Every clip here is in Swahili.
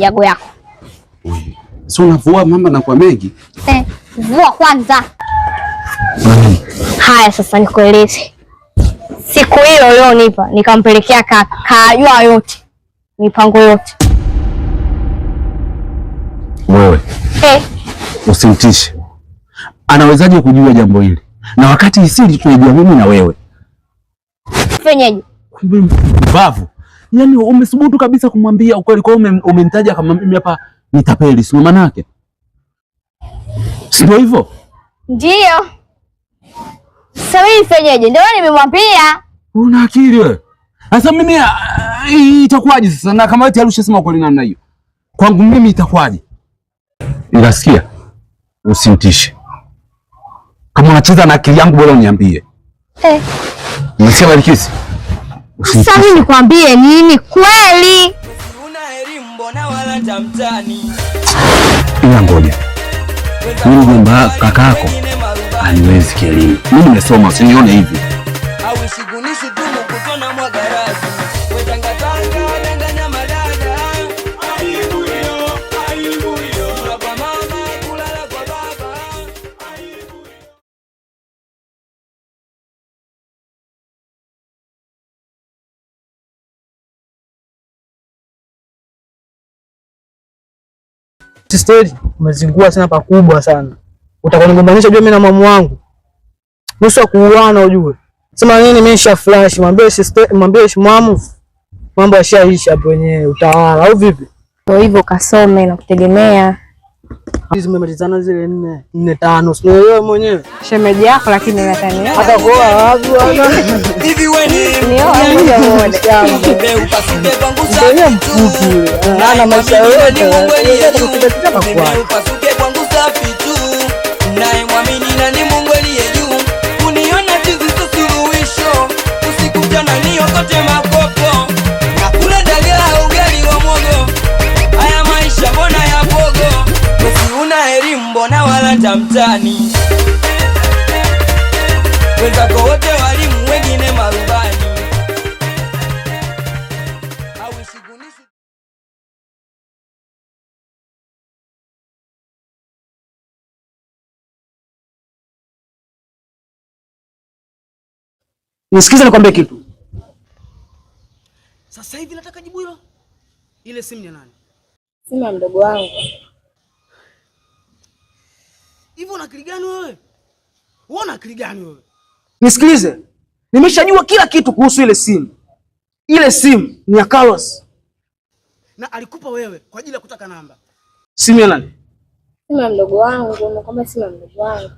Jago yako. Si unavua mama na kwa mengi? Eh, vua kwanza. Haya sasa nikueleze. Siku hiyo ulionipa nikampelekea kaka, kajua yote. Mipango yote. Wewe. Eh, Usimtishe. Anawezaje kujua jambo hili? Na wakati siri tunaijua mimi na wewe. Fenyeje? Kumbe mpumbavu. Yaani umesubutu kabisa kumwambia ukweli, kwa hiyo umemtaja kama mimi hapa ni tapeli, si maana yake? Si ndio hivyo? Ndio. Sasa mimi fenyeje? Ndio nimemwambia. Una akili wewe. Sasa mimi itakuwaje sasa? Na kama eti alishasema ukweli namna hiyo, kwangu mimi itakuwaje? Nasikia. Usimtishe. Kama unacheza na akili yangu bora uniambie. Eh. Unasikia Balikisi? Sasa mimi nikwambie nini kweli? Una elimu mbona wala tamtani? Ila ngoja. Mimi mjomba kakako haniwezi kielimu. Mimi nimesoma, usinione hivi. Sister, umezingua sana pakubwa sana. Utakonigombanisha jua mimi na mamu wangu. Nusu ya kuuana ujue. Sema nini mimi nisha flash, mwambie sister, mwambie mwamu. Mambo yashaisha hapo wenyewe utawala au vipi? Kwa hivyo kasome na kutegemea. Hizi zimemalizana zile 4, 4 5, si wewe mwenyewe. Shemeji yako lakini unatania. Hata kwa wapi bwana? Hivi wewe ni Nioa moja muone. upasuke kwangu Ndio mfupi yule. Ana maisha yote. Upasuke kwangu safi tu. Naye mwamini na ni Mungu aliye juu. Uniona chizi sio suluhisho. Usiku mchana niokote makopo. Nakula dagaa ugali wa mwogo. Haya maisha mbona ya bogo? Wesi una elimu mbona wala tamtani? Wenzako wote walimu wengine marubani. Nisikize nikwambie kitu. Sasa hivi nataka jibu hilo. Ile simu ni ya nani? Simu ya mdogo wangu. Hivi una akili gani wewe? Wewe una akili gani wewe? Nisikilize. Nimeshajua kila kitu kuhusu ile simu. Ile simu ni ya Carlos. Na alikupa wewe kwa ajili ya kutaka namba. Simu ya nani? Simu ya mdogo wangu, nakwambia simu ya mdogo wangu.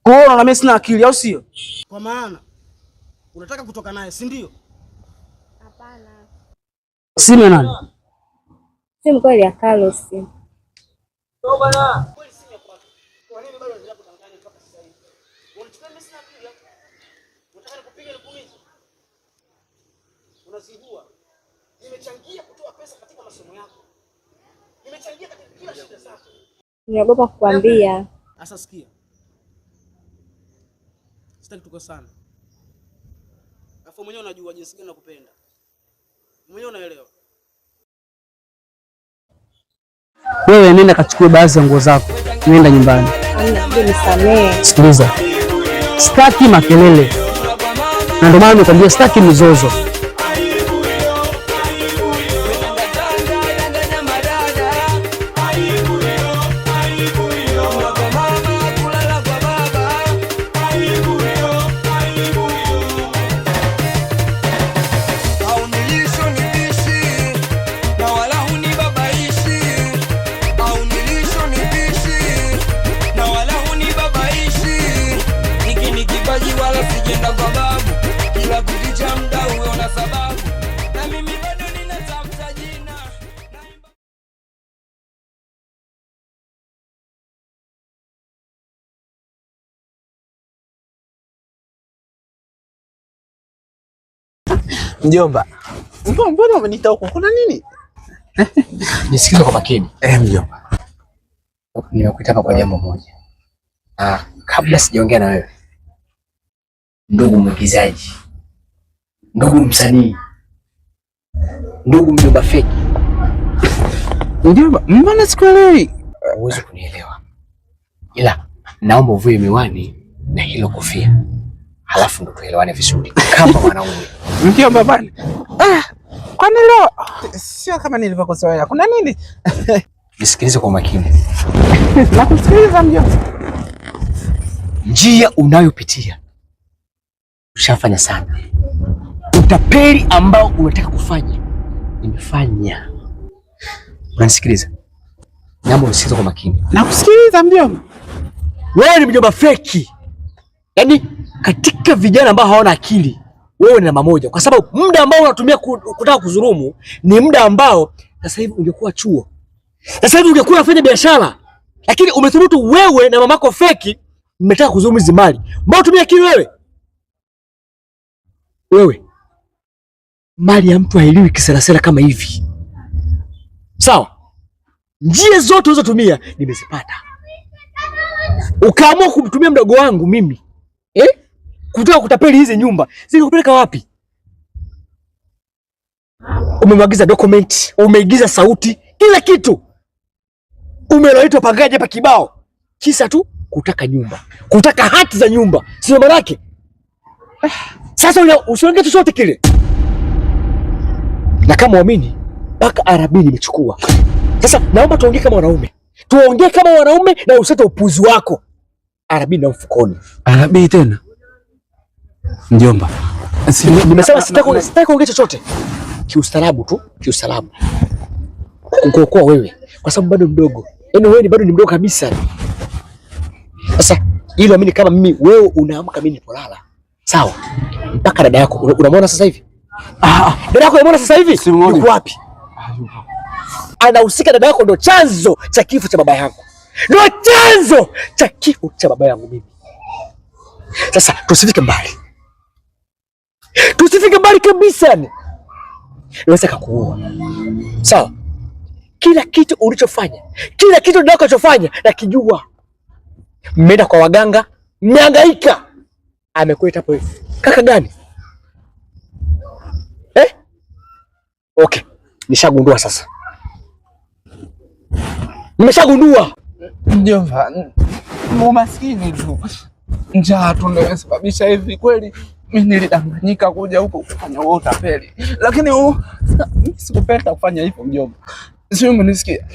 Kwa hiyo unaona mimi sina akili au sio? Kwa maana unataka kutoka naye, si ndio? Hapana. Simu ya nani? Simu kweli ya Carlos. Kweli simu ya kwako. Kwa nini bado unaendelea kudanganya mpaka sasa hivi? Unachukua mimi sina akili hapo. Unataka nikupige nikuumize? Unazingua. Nimechangia kutoa pesa katika masomo yako. Nimechangia katika kila shida zako. Niogopa kukwambia. Sasa sikia. Sitaki tukosane. Alafu mwenyewe unajua jinsi gani nakupenda. Mwenyewe unaelewa. Wewe nenda kachukue baadhi ya nguo zako. Nenda nyumbani. Amna, nisamehe. Sikiliza. Sitaki makelele. Na ndio maana nimekwambia sitaki mizozo. Mjomba, mbona umeniita huko? Kuna nini? Nisikize kwa makini. Mjomba. Nimekuita hapa kwa jambo moja. Kabla sijaongea na wewe, ndugu mwigizaji, ndugu msanii, ndugu mjomba feki, Mjomba, mbona sikuelewi? Huwezi kunielewa. Ila naomba uvue miwani na hilo kofia. Halafu ndo tuelewane vizuri kama wanaume. Mjomba bwana. Ah, kwani leo sio kama nilivyokuzoea. Kuna nini? Nisikilize kwa makini. Nakusikiliza mjomba. Njia unayopitia ushafanya sana. Utapeli ambao unataka kufanya nimefanya. Unanisikiliza? Naomba unisikilize kwa makini. Nakusikiliza mjomba. Wewe ni mjomba feki. Yaani katika vijana ambao hawana akili, wewe ni namba moja, kwa sababu muda ambao unatumia kutaka kudhulumu ni muda ambao sasa hivi ungekuwa chuo, sasa hivi ungekuwa unafanya biashara, lakini umethubutu wewe na mamako feki mmetaka kudhulumu hizi mali. Mbona utumia akili wewe? Wewe mali ya mtu hailiwi kiserasera kama hivi, sawa? Njia zote ulizotumia nimezipata, ukaamua kumtumia mdogo wangu mimi kutaka kutapeli hizi nyumba, zikakupeleka wapi? Umemwagiza document, umeigiza sauti, kila kitu, umeloitwa pangaji hapa kibao, kisa tu kutaka nyumba, kutaka hati za nyumba, sio maana yake? Sasa usiongee chochote kile, na kama uamini mpaka arabi nimechukua. Sasa naomba tuongee kama wanaume, tuongee kama wanaume na usete upuzi wako. Arabi na mfukoni. Arabi tena? Mjomba, nimesema sitaki kuongea chochote. Kiustaarabu tu, kiustaarabu. Kukuokoa wewe kwa sababu bado mdogo. Yaani wewe ni bado ni mdogo kabisa. Sasa ili amini kama mimi wewe unaamka mimi nilipolala. Sawa? Mpaka dada yako unamwona sasa hivi? Dada yako unamwona sasa hivi? Yuko wapi? Anahusika dada yako, ndo chanzo cha kifo cha baba yangu. Ndo chanzo cha kifo cha baba yangu mimi. Sasa tusifike mbali. Tusifike mbali kabisa. Naweza kukuua. Sawa? Kila kitu ulichofanya, kila kitu unachofanya nakijua. Mmeenda kwa waganga, mmehangaika. Amekuleta hapo hivi. Kaka gani? Okay, nishagundua sasa. Nimeshagundua. Mjomba, umaskini tu. Njaa tu ndio imesababisha hivi kweli. Mimi nilidanganyika kuja huko kufanya huo utapeli. Lakini mimi sikupenda kufanya hivyo mjomba. Sio, umenisikia?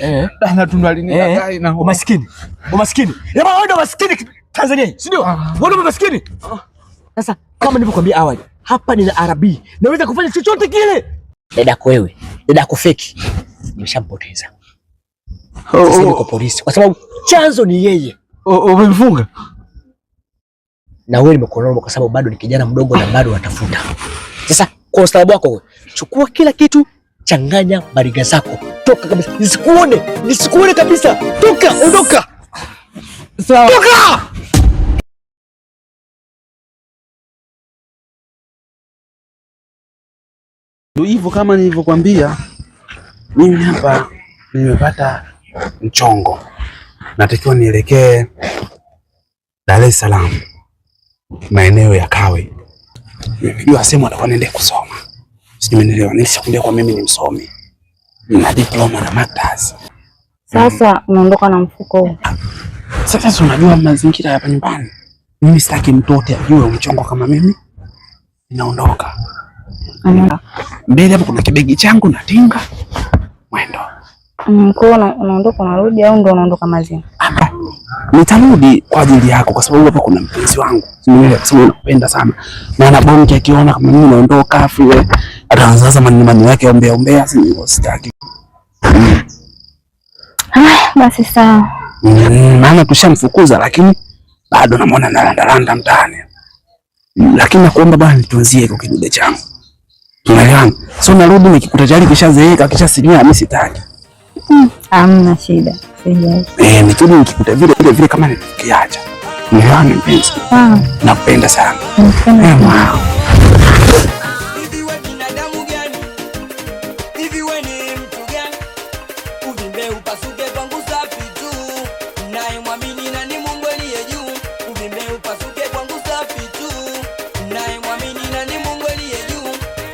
Dada tu ndo alinilaghai na umaskini. Umaskini. Jamaa wewe ndio maskini Tanzania, si ndio? Wewe ndio maskini. Sasa kama nilivyokuambia awali, hapa nina arabi. Naweza kufanya chochote kile. Dadako wewe, dadako feki. Nimeshampoteza. Sasa niko polisi kwa sababu chanzo ni yeye. Umemfunga? Na wewe nimekuona kwa sababu bado ni kijana mdogo na bado watafuta. Sasa kwa ustaarabu wako wewe, chukua kila kitu, changanya bariga zako. Toka kabisa. Nisikuone, nisikuone kabisa. Toka, ondoka. Sawa. Toka! Ndio hivyo kama nilivyokuambia, mimi hapa nimepata mchongo. Natakiwa nielekee Dar es Salaam, maeneo ya Kawe. Nimepigiwa simu atakuwa niende kusoma. Sijui umeelewa, nilishakwambia kwa mimi ni msomi. Nina diploma na masters. Sasa unaondoka na mfuko huu. Sasa unajua mazingira hapa nyumbani. Mimi sitaki mtoto ajue mchongo kama mimi ninaondoka. Mbele hapo kuna kibegi changu na tinga mwendo. Kwa hiyo unaondoka unarudi au ndo unaondoka mazima? Nitarudi kwa ajili yako kwa sababu hapa kuna mpenzi wangu. Simuelewa kwa sababu nakupenda sana. Maana bonge akiona kama mimi naondoka afu yeye ataanza sasa maneno yake ombea ombea, sitaki. Basi sawa. Maana tushamfukuza lakini bado namuona analanda mtaani. Lakini nakuomba bwana nitunzie hiyo kidude changu. Tunaelewana? So narudi nikikuta tayari kishazeeka kishasinyaa, mimi sitaki. Hamna shida. Nikirudi nikikuta vile vile vile kama nilikiacha. Tunaelewana mpenzi? Nakupenda sana. Wow. Hivi we binadamu gani? Hivi we ni mtu gani? Uvimbe upasuke kwangu safi tu. Naye mwamini na ni Mungu aliye juu. Uvimbe upasuke kwangu safi tu. Naye mwamini na ni Mungu aliye juu.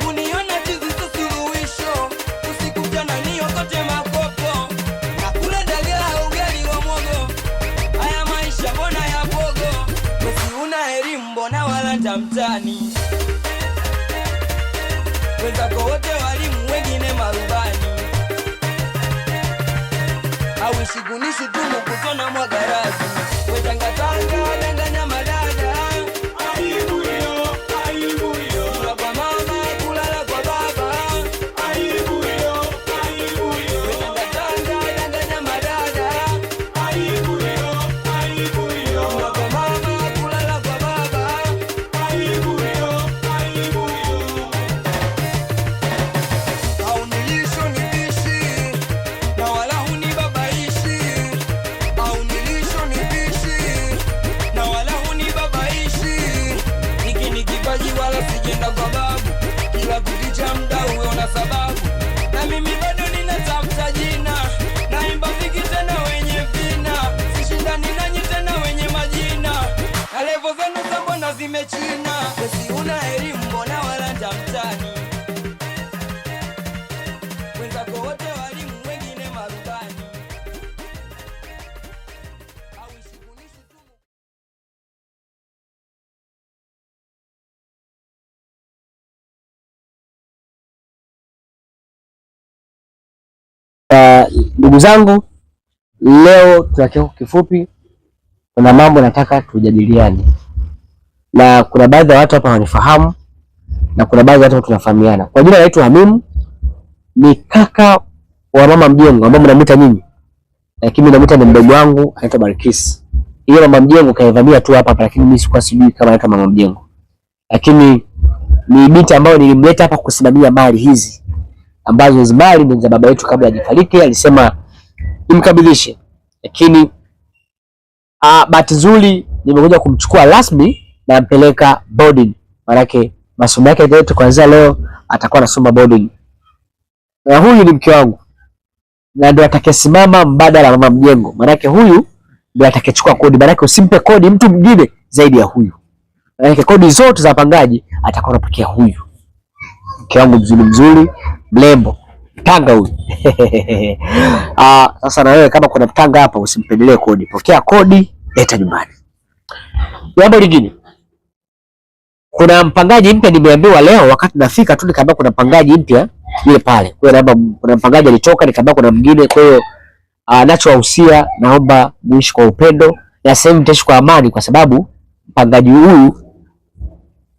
Uniona chizi sio suluhisho. Usiku mchana niokote makopo. walanja mtani, wenzako wote walimu, wengine marubani. Auishi kunishutumu kutona mwagarazi, wetangatanga danganya madada. Aibu hiyo, aibu hiyo. Kula kwa mama, kulala kwa baba. Aibu hiyo, aibu hiyo. Wetangatanga danganya madada. Aibu hiyo, aibu hiyo. Kula kwa mama, kulala kwa baba. Aibu hiyo, aibu hiyo. Haunilisho nipishi na wala hunibabaishi, haunilisho nipishi na wala hunibabaishi. Hiki ni kipaji wala sijenda kwa babu, kila kukicha mda huwe na sababu, na mimi bado ninatafuta jina, naimba viki tena wenye vina, sishindani nanyi tena wenye majina, na levo zenu za mbona zimechina, wesi una elimu mbona walanja mtani, wenzako wote walimu, wengine marubani. Auishi kunishutumu. Ndugu zangu, leo tuna kikao kifupi. Kuna mambo nataka tujadiliane, na kuna baadhi ya watu hapa wanifahamu na kuna baadhi ya watu tunafahamiana. Kwa jina naitwa Hamimu, ni kaka wa mama mjengo ambao mnamuita nyinyi, lakini mimi namuita ni mdogo wangu anaitwa Barkis. Hiyo mama mjengo kaivamia tu hapa hapa, lakini mimi sikuwa sijui kama anaitwa mama mjengo, lakini ni binti ambayo nilimleta hapa kusimamia mali hizi ambazo hizi mali ni za baba yetu kabla hajafariki, alisema nimkabidhishe, lakini bahati nzuri nimekuja kumchukua rasmi na mpeleka boarding. Maanake masomo yake yote kuanzia leo atakuwa anasoma boarding, na huyu ni mke wangu na ndio atakayesimama mbadala wa mama mjengo. Maanake huyu ndio atakayechukua kodi, maanake usimpe kodi mtu mwingine zaidi ya huyu, maanake kodi zote za wapangaji atakuwa anapokea huyu. Mke wangu mzuri mzuri, mrembo, Mtanga huyu. Sasa na wewe kama kuna mtanga hapa usimpendelee kodi, pokea kodi, leta nyumbani. Jambo lingine, kuna mpangaji mpya nimeambiwa leo, wakati nafika tu nikaambiwa kuna mpangaji mpya yule pale. Kwa hiyo naomba, kuna mpangaji alitoka, nikaambiwa kuna mwingine. Kwa hiyo nachowahusia, naomba muishi kwa upendo na sehemu mtaishi kwa amani, kwa sababu mpangaji huyu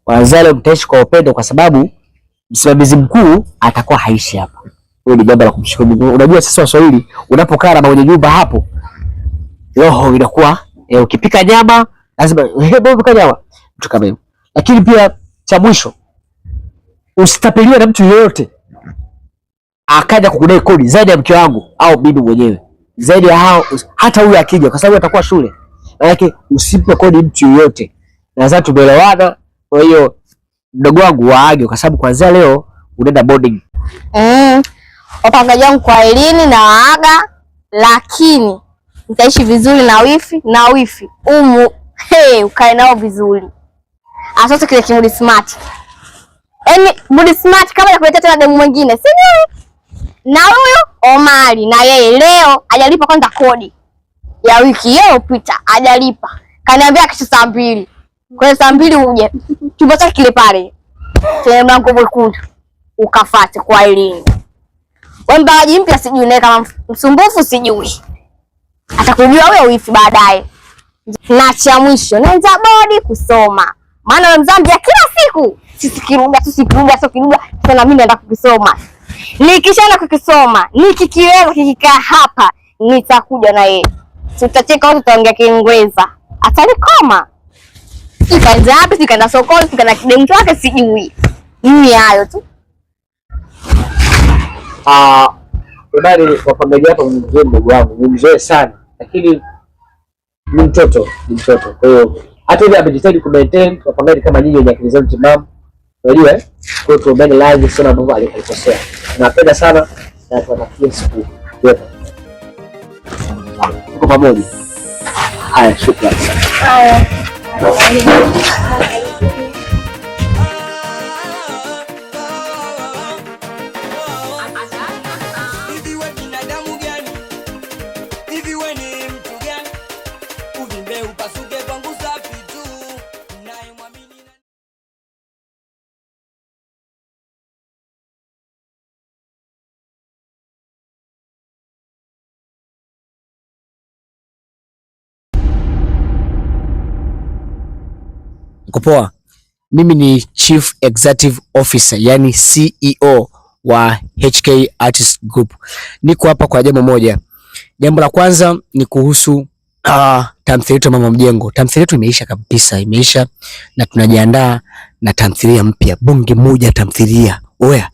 wazale mtaishi kwa upendo, kwa sababu msimamizi mkuu atakuwa haishi hapa. Hiyo ni jambo la kumshukuru Mungu. Unajua sisi Waswahili, unapokaa na mwenye nyumba hapo, roho inakuwa ukipika nyama lazima hebu pika nyama, mtu kama hiyo. Lakini pia cha mwisho, usitapeliwe na mtu yeyote akaja kukudai kodi zaidi ya mke wangu au mimi mwenyewe, zaidi ya hao, hata huyu akija, kwa sababu atakuwa shule. Maanake usimpe kodi mtu yeyote. Nadhani tumeelewana. Kwa hiyo mdogo wangu waage, kwa sababu kuanzia leo unaenda boarding. Wapangaji wangu kwa elini na waaga, lakini nitaishi vizuri na wifi na wifi umu hey, ukae nao vizuri. Asante kile kimudi smart. Yaani mudi smart kama ya kuletea tena demu mwingine, si ndio? Na huyu Omari na yeye leo hajalipa kwanza kodi ya wiki iliyopita, hajalipa. Kaniambia kesho saa 2. Kwa hiyo saa 2 uje. Chumba chake kile pale chenye mlango mwekundu ukafate kwa elini. Wewe mbaji mpya sijui naye kama msumbufu sijui. Atakujua wewe wifi baadaye. Na cha mwisho naanza bodi kusoma. Maana wewe Mzambia kila siku sisi kiruga sisi kiruga sio kiruga, sasa mimi naenda kukisoma. Nikishaenda kukisoma, nikikiweza kikikaa hapa nitakuja na yeye. Tutacheka wote, tutaongea Kiingereza. Atanikoma. Sikaenda wapi, sikaenda sokoni, sikaenda kidemu chake sijui. Mimi hayo tu. Habari wapangaji hapa, mzee mdogo wangu, ni mzee sana, lakini ni mtoto, ni mtoto. Kwa hiyo hata hivi amejitahidi ku maintain wapangaji kama nyinyi wenye akili zenu timamu, unajua eh? Kwa hiyo tuombeane radhi sana ambapo alikosea. Napenda sana na tuwatakie siku njema. Tuko pamoja. Haya, shukrani sana. Haya. Hivi we binadamu gani? Hivi we ni mtu gani? Uvimbe upasuke kwangu safi tu. Mko poa? Mimi ni Chief Executive Officer, yani CEO wa HK Artist Group. Niko hapa kwa jambo moja. Jambo la kwanza ni kuhusu tamthilia yetu ya Mama Mjengo. Tamthilia yetu imeisha kabisa, imeisha na tunajiandaa na tamthilia mpya, bonge moja tamthilia. Oya,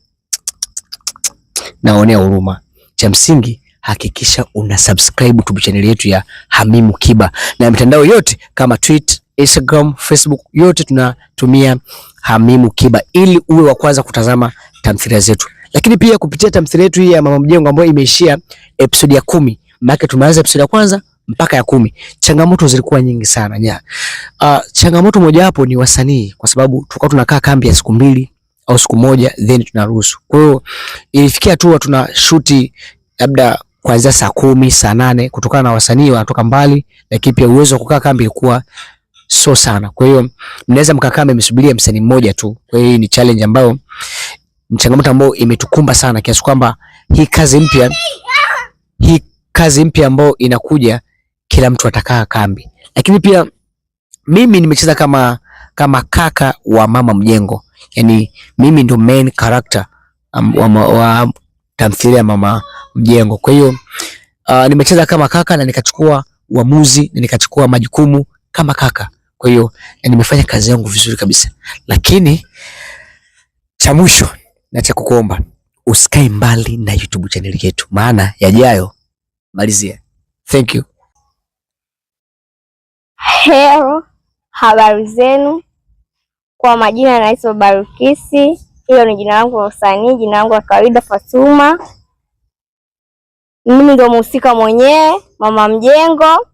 naonea huruma. Cha msingi hakikisha una subscribe YouTube channel yetu ya Hamimu Kiba na mitandao yote kama Twitter, Instagram, Facebook, yote tunatumia Hamimu Kiba ili uwe wa kwanza kutazama tamthilia zetu. Lakini pia kupitia tamthilia yetu hii ya Mama Mjengo ambayo imeishia episode ya 10, maana tumeanza episode ya kwanza mpaka ya 10. Changamoto zilikuwa nyingi sana nya. Changamoto mojawapo ni wasanii, kwa sababu tulikuwa tunakaa kambi ya siku 2 au siku 1 then tunaruhusu. Kwa hiyo ilifikia hatua tuna shuti labda kuanzia saa 10, saa 8 kutokana na wasanii wanatoka mbali, lakini pia uwezo wa kukaa kambi ilikuwa so sana. Kwa hiyo mnaweza mkakaa mmesubiria msanii mmoja tu. Kwa hiyo hii ni challenge ambayo ni changamoto ambayo imetukumba sana kiasi kwamba hii kazi mpya ambayo inakuja kila mtu atakaa kambi. Lakini pia mimi nimecheza kama kaka wa Mama Mjengo. Yani mimi ndo main character wa tamthilia ya Mama Mjengo. Kwa hiyo nimecheza kama kaka na nikachukua uamuzi na nikachukua majukumu kama kaka. Kwa hiyo nimefanya kazi yangu vizuri kabisa. Lakini cha mwisho na cha kukuomba, usikae mbali na YouTube channel yetu, maana yajayo malizia. Thank you. Hello, habari zenu. Kwa majina naitwa Barukisi. Hilo ni jina langu la usanii, jina langu la kawaida Fatuma. Mimi ndio mhusika mwenyewe, Mama Mjengo.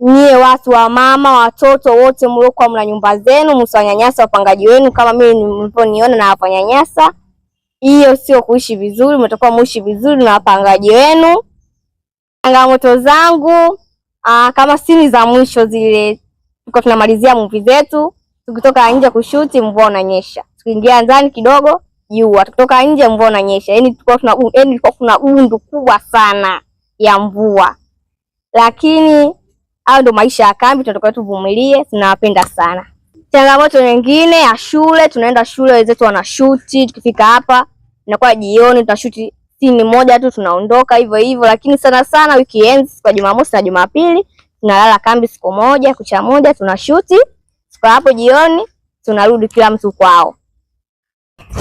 Nyie watu wa mama, watoto wote mliokuwa mna nyumba zenu, msiwanyanyasa wapangaji wenu kama mimi mlivyoniona na wafanyanyasa. Hiyo sio kuishi vizuri, mtakuwa muishi vizuri na wapangaji wenu. Changamoto zangu kama sini za mwisho zile, tuko tunamalizia movie zetu, tukitoka nje kushuti mvua unanyesha, tukiingia ndani kidogo jua, tukitoka nje mvua unanyesha. Yaani tulikuwa kuna gundu kubwa sana ya mvua. Lakini hayo ndo maisha ya kambi, tunatakiwa tuvumilie, tunawapenda sana. Changamoto nyingine ya shule, tunaenda shule wenzetu wanashuti, tukifika hapa inakuwa jioni, tunashuti sini moja tu tunaondoka hivyo hivyo. Lakini sana sana weekends kwa Jumamosi na Jumapili tunalala kambi siku moja, kucha moja tunashuti. Siku hapo jioni tunarudi kila mtu kwao.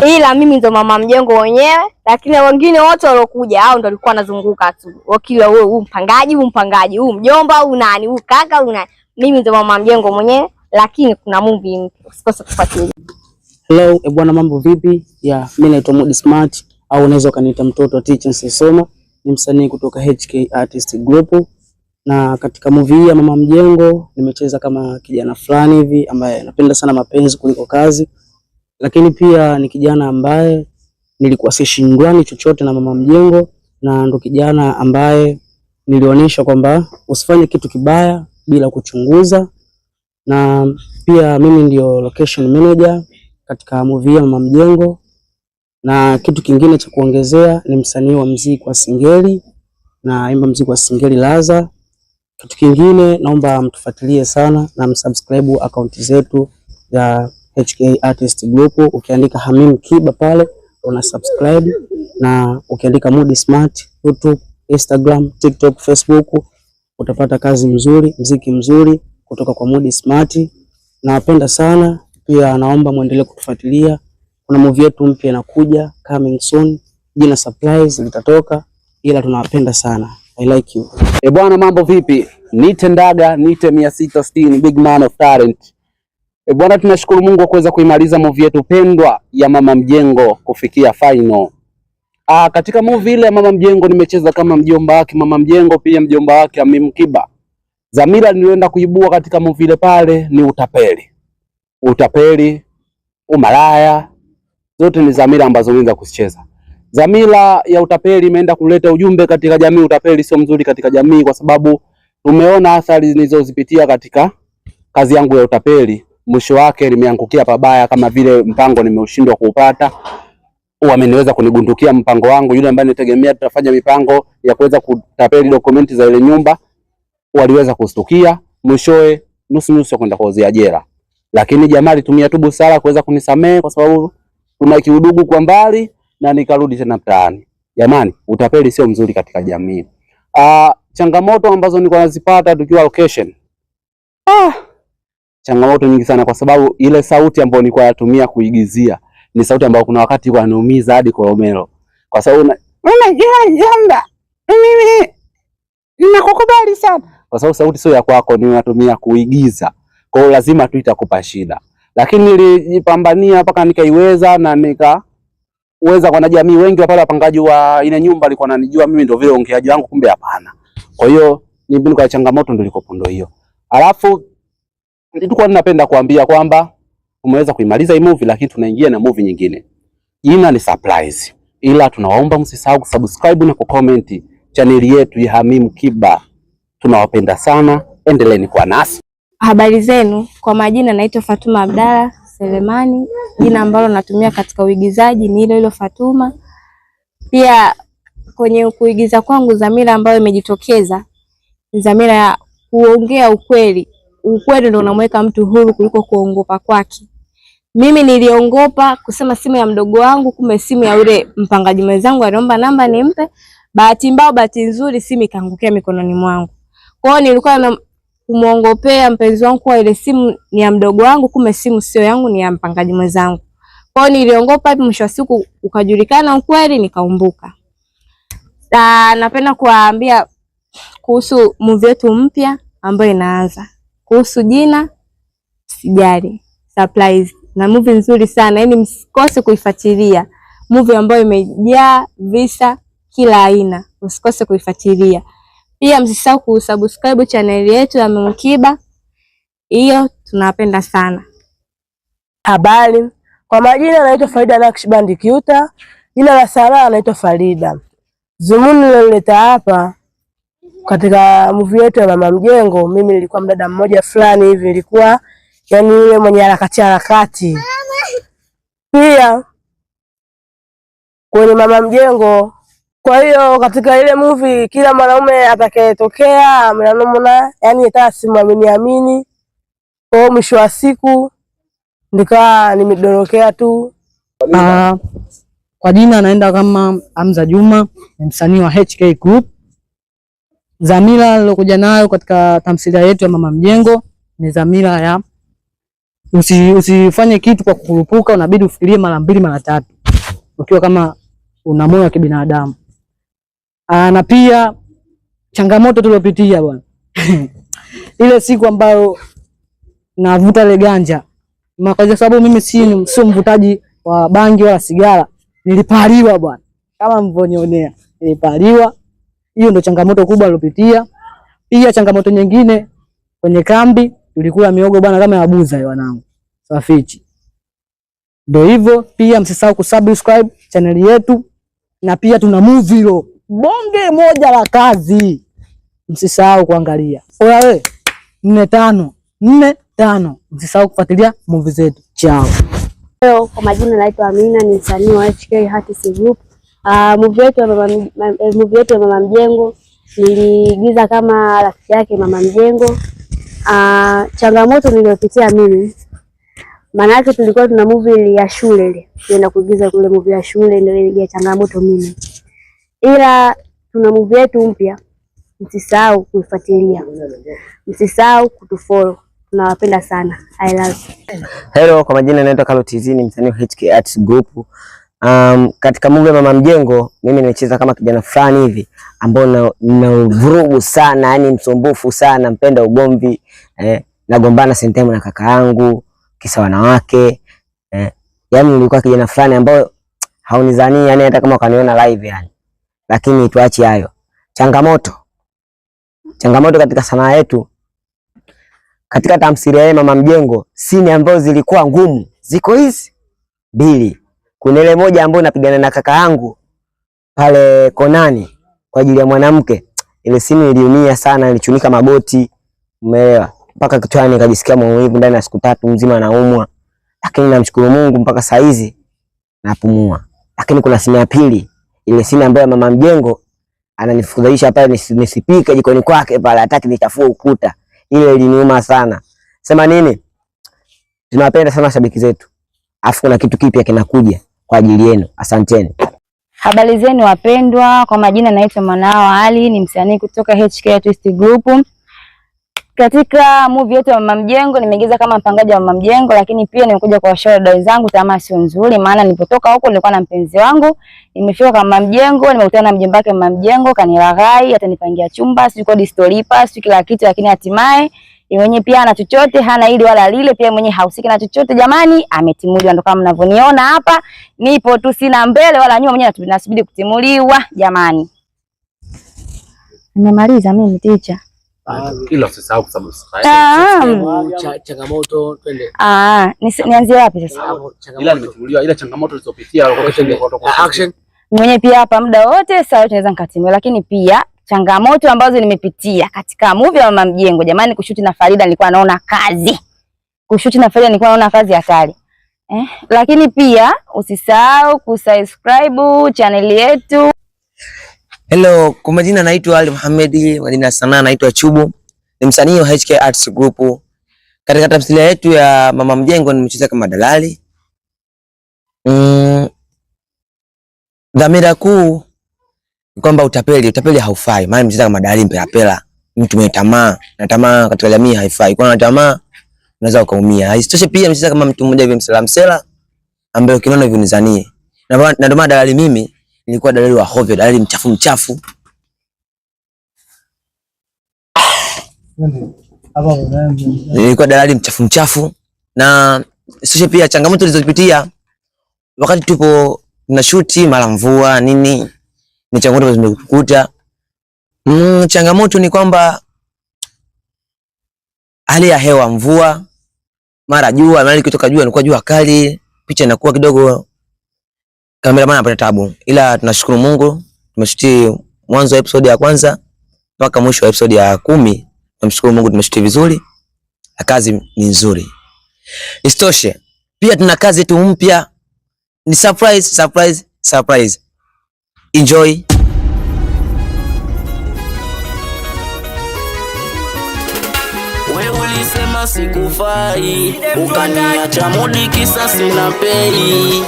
Ila mimi ndo Mama Mjengo mwenyewe, lakini wengine wote waliokuja hao ndo walikuwa wanazunguka tu. Wakila wewe huu mpangaji, huu mpangaji, huu mjomba, huu nani, huu kaka, huu nani. Mimi ndo Mama Mjengo mwenyewe, lakini kuna movie mpya. Usikose kufuatilia. Hello, bwana mambo vipi? Yeah, mimi naitwa Mudi Smart au unaweza ukaniita mtoto wa Teacher Soma. Ni msanii kutoka HK Artist Group. Na katika movie hii ya Mama Mjengo nimecheza kama kijana fulani hivi ambaye anapenda sana mapenzi kuliko kazi. Lakini pia ni kijana ambaye nilikuwa sishindwani chochote na Mama Mjengo, na ndo kijana ambaye nilionyesha kwamba usifanye kitu kibaya bila kuchunguza. Na pia mimi ndio location manager katika movie ya Mama Mjengo. Na kitu kingine cha kuongezea ni msanii wa muziki wa Singeli, na imba muziki wa Singeli Laza. Kitu kingine naomba mtufuatilie sana na msubscribe account zetu za HK Artist Group. Ukiandika Hamim Kiba pale una subscribe, na ukiandika Mudi Smart YouTube, Instagram, TikTok, Facebook utapata kazi mzuri, muziki mzuri kutoka kwa Mudi Smart. Nawapenda sana pia, naomba muendelee kutufuatilia. Kuna movie yetu mpya inakuja coming soon, jina surprise litatoka, ila tunawapenda sana. I like you. E bwana, mambo vipi? Nite Ndaga, nite 660 big man of talent. E bwana, tunashukuru Mungu kwa kuweza kuimaliza movie yetu pendwa ya Mama Mjengo kufikia final. Katika movie ile ya Mama Mjengo nimecheza kama mjomba wake Mama Mjengo, pia mjomba wake Hamim Kiba. Dhamira niliyoenda kuibua katika movie ile pale ni utapeli. Utapeli, umalaya, zote ni dhamira ambazo nilianza kuzicheza. Dhamira ya utapeli imeenda kuleta ujumbe katika jamii. Utapeli sio mzuri katika jamii, kwa sababu tumeona athari nilizozipitia katika kazi yangu ya utapeli. Mwisho wake nimeangukia pabaya, kama vile mpango nimeushindwa kuupata, wameniweza kunigundukia mpango wangu. Yule ambaye nitegemea tutafanya mipango ya kuweza kutapeli dokumenti za ile nyumba, waliweza kustukia, mwishowe nusu nusu kwenda kuozea jela. Lakini jamaa alitumia tu busara kuweza kunisamehe kwa sababu tuna kiudugu kwa mbali, na nikarudi tena mtaani. Jamani, utapeli sio mzuri katika jamii. Changamoto ambazo nilikuwa nazipata tukiwa location. Changamoto nyingi sana kwa sababu ile sauti ambayo nilikuwa natumia kuigizia ni sauti ambayo kuna wakati ilikuwa inaniumiza hadi koromelo. Kwa sababu unajua mimi nakukubali sana. Kwa sababu sauti sio ya kwako, ni unatumia kuigiza. Kwa hiyo lazima tu itakupa shida. Lakini nilijipambania mpaka nikaiweza na nikaweza kwa jamii wengi pale wapangaji wa ile nyumba walikuwa wananijua mimi ndio vile ongeaji wangu, kumbe hapana. Kwa hiyo ni mbinu kwa changamoto ndio ilikopo ndio hiyo. Alafu nilikuwa ninapenda kuambia kwamba umeweza kuimaliza hii movie, lakini tunaingia na movie nyingine. Jina ni surprise. Ila tunawaomba msisahau kusubscribe na kucomment chaneli yetu ya Hamim Kiba. Tunawapenda sana, endeleeni kuwa nasi. Habari zenu, kwa majina naitwa Fatuma Abdalla Selemani. Jina ambalo natumia katika uigizaji ni hilo hilo Fatuma. Pia kwenye kuigiza kwangu, dhamira ambayo imejitokeza ni dhamira ya kuongea ukweli. Ukweli ndio unamweka mtu huru kuliko kuongopa kwake. Mimi niliongopa kusema simu ya mdogo wangu, kumbe simu ya yule mpangaji mwenzangu aliomba namba nimpe. Bahati mbaya, bahati nzuri, simu ikaangukia mikononi mwangu. Kwa hiyo nilikuwa na kumuongopea mpenzi wangu kuwa ile simu ni ya mdogo wangu, kumbe simu sio yangu, ni ya mpangaji mwenzangu. Kwa hiyo niliongopa, mwisho wa siku ukajulikana ukweli, nikaumbuka. Napenda kuwaambia kuhusu movie yetu mpya ambayo inaanza. Kuhusu jina sijali, surprise na movie nzuri sana, yaani msikose kuifuatilia. Movie ambayo imejaa visa kila aina, usikose kuifuatilia. Pia msisahau kusubscribe channel yetu ya Hamim Kiba, hiyo tunapenda sana. Habari, kwa majina naitwa Farida Nakshibandi Kiuta, jina la sanaa naitwa Farida. Dhumuni nililoleta hapa katika movie yetu ya Mama Mjengo, mimi nilikuwa mdada mmoja fulani hivi, nilikuwa yani yule mwenye harakati harakati. Pia kwenye Mama Mjengo, kwa hiyo katika ile movie kila mwanaume atakayetokea mnanumuna, yani hata simwamini amini. Kwa hiyo mwisho wa siku nikawa nimedorokea tu. Kwa jina naenda kama Hamza Juma, ni msanii wa HK Group. Dhamira nilokuja nayo katika tamthilia yetu ya Mama Mjengo ni dhamira ya usifanye kitu kwa kukurupuka, unabidi ufikirie mara mbili mara tatu ukiwa kama una moyo wa kibinadamu. Na pia changamoto tuliopitia bwana. Ile siku ambayo navuta ile ganja, kwa sababu mimi sio mvutaji wa bangi wala sigara, nilipaliwa bwana, kama mvonionea, nilipaliwa. Hiyo ndio changamoto kubwa nilopitia. Pia changamoto nyingine kwenye kambi tulikula miogo bwana kama ya buza hiyo wanangu. Safichi. Ndio hivyo. Pia msisahau kusubscribe channel yetu, na pia tuna movie hilo bonge moja la kazi. Msisahau kuangalia. Oya we, 4 5 4 5. Msisahau kufuatilia movie zetu. Chao. Leo kwa majina naitwa Amina, ni msanii wa HK Artist Group. Movie yetu ya movie yetu ya Mama Mjengo niliigiza kama rafiki yake Mama Mjengo. Changamoto niliyopitia mimi, maana yake tulikuwa tuna movie ya shule ile, tuenda kuigiza kule movie ya shule, ndio ile changamoto mimi. Ila tuna movie yetu mpya, msisahau kuifuatilia, msisahau kutufollow. Tunawapenda sana. I love you. Hello, kwa majina naitwa Carlo TZ, ni msanii wa HK Arts Group. Katika movie ya Mama Mjengo mimi nimecheza kama kijana fulani hivi ambao na vurugu sana, yani msumbufu sana, mpenda ugomvi, nagombana sentemu na kaka yangu kisa wanawake, yani nilikuwa kijana fulani ambao haunizani, yani hata kama ukaniona live yani. Lakini tuache hayo. Changamoto katika sanaa yetu, katika tamthilia ya Mama Mjengo, sini ambazo zilikuwa ngumu ziko hizi mbili. Kuna ile moja ambayo napigana na kaka yangu pale konani kwa ajili ya mwanamke. Ile sini iliumia sana, ilichunika magoti, umeelewa, mpaka kichwani nikajisikia maumivu ndani ya siku 3 mzima naumwa. Lakini namshukuru Mungu mpaka saa hizi napumua. Lakini kuna sini ya pili, ile sini ambayo Mama Mjengo ananifurahisha pale nisipike jikoni kwake pale, hataki nichafue ukuta. Ile iliniuma sana. Sema nini? Tunawapenda sana shabiki zetu. Afu kuna kitu kipya kinakuja kwa ajili yenu. Asanteni. Habari zenu wapendwa, kwa majina naitwa Mwanao Ali, ni msanii kutoka HK Twist Group. Katika movie yetu ya Mama Mjengo nimeingiza kama mpangaji wa Mama Mjengo, lakini pia nimekuja kwa washauri dada wenzangu, tamaa sio nzuri, maana nilipotoka huko nilikuwa na mpenzi wangu, nimefika kwa Mama Mjengo, nimekutana na mjomba wake Mama Mjengo, kanilaghai, atanipangia chumba, sijui kodi sitolipa, sijui kila kitu, lakini hatimaye yeye mwenyewe pia hana chochote, hana hili wala lile, pia mwenyewe hahusiki na chochote. Jamani, ametimuliwa, ndo kama mnavyoniona hapa, nipo tu, sina mbele wala nyuma, mwenyewe nasubiri kutimuliwa. Jamani, nimemaliza mimi teacher. Ila usisahau kusubscribe. Changamoto twende. Nianzie wapi sasa? Ila nimetimuliwa, ila changamoto nilizopitia Action. Mwenyewe pia hapa muda wote saa yote naweza nikatimuliwa, lakini pia changamoto ambazo nimepitia katika movie ya Mama Mjengo, jamani, kushuti na Farida nilikuwa naona kazi. Kushuti na Farida nilikuwa naona kazi hatari. Lakini pia usisahau kusubscribe channel yetu. Hello, kwa majina naitwa Ali Muhamedi, majina ya sanaa naitwa Chubu. Ni msanii wa HK Arts Group. Katika tamthilia yetu ya Mama Mjengo nimecheza kama dalali. Dhamira kuu ni kwamba utapeli haufai. Maana nimecheza kama dalali mpelapela, mtu mwenye tamaa, na tamaa katika jamii haifai. Kwa na tamaa unaweza ukaumia. Isitoshe pia nimecheza kama mtu mmoja hivi msela msela ambaye ukiona hivi unizanie. Na ndio maana dalali mimi nilikuwa dalali wa hovyo, dalali mchafu mchafu. Nilikuwa dalali mchafu mchafu. Na sisi pia changamoto tulizopitia wakati tupo tunashuti, mara mvua nini, ni changamoto zimekukuta. Changamoto ni kwamba hali ya hewa, mvua, mara jua, mara ikitoka jua inakuwa jua kali, picha inakuwa kidogo, cameraman anapata tabu. Ila tunashukuru Mungu, tumeshuti mwanzo wa episode ya kwanza mpaka mwisho wa episode ya 10. Tunamshukuru Mungu tumeshuti vizuri na kazi ni nzuri. Isitoshe pia tuna kazi yetu mpya, ni surprise surprise surprise. Enjoy. Wewe ulisema sikufai, ukaniacha mudi kisa sina pei.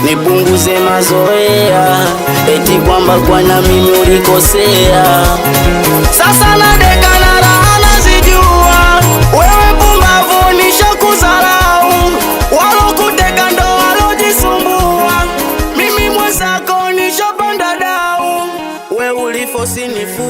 Nipunguze mazoea, eti kwamba kwa na mimi ulikosea. Sasa nadeka na raha nazijua, wewe pumbavu nishakudharau. Walokuteka ndo walojisumbua, mimi mwenzako nishapanda dau. Wewe ulifosi nifu